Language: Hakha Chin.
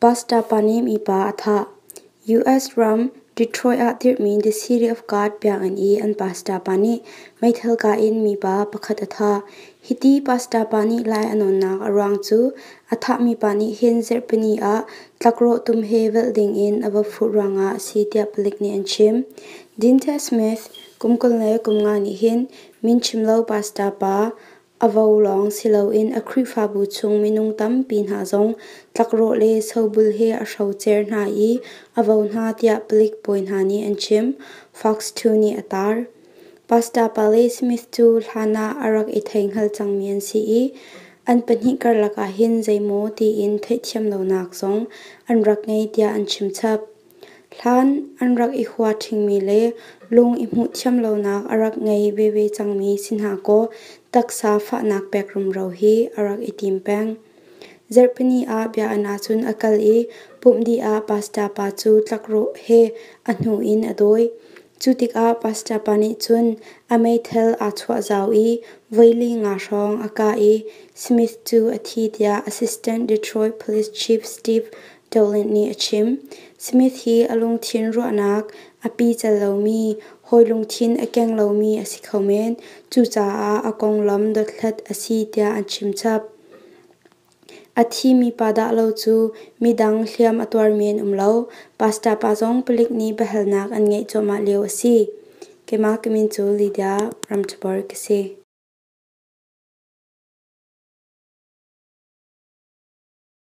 Pastor pa nih mipa a thah. US ram Detroit ah dirhmi The City of God biakinn i an pastor pa nih meithal kah in mipa pakhat a thah. Hiti pastor pa nih lai a nawnnak a ruang cu a thahmi pa nih hin zarhpini ah tlakrawh tum he velh dingin a va fuh ruangah a si tiah palik nih an chim. Dinte Smith, kum 25 nih hin min chim lo pastor pa A vo lawng si loin a Khrihfabu chung minung tampi hna zong tlakrawh le sobul he a hrocer hna i a vo hna tiah palik bawi hna nih an chim, Fox 2 nih a taar. Pastor Pale Smith cu hlan ah a rak i theihngal cangmi an si i an pahnih karlak ah hin zeimaw tiin theihthiam lonak zong an rak ngei tiah an chim chap. Hlan an rak i hua ṭhingmi le lung i hmuh thiam lonak a rak ngei veve cangmi si hna kaw taksa fahnak pek rumro hi a rak i tim peng. Zarhpini ah biakinn ah cun a kal i pumh dih ah pastor pa cu tlakrawh he a hnu in a dawi. Cu tikah pastor pa nih cun a meithal aa chuah zau i voili nga hrawng a kah i Smith cu a thi tiah Assistant Detroit Police Chief Steve Dolan nih a chim. Smith hi a lungthin ruahnak a pical lomi, hawi lungthin a keng lomi a si kho men. Cucaah a konglam dothlat a si tiah an chimchap. A thimi pa dah lo cu midang hliam a tuarmi an um lo. Pastor pa zong palik nih biahalnak an ngeih cuahmah lio a si. Keimah ka min cu Lydia Ramthabor ka si.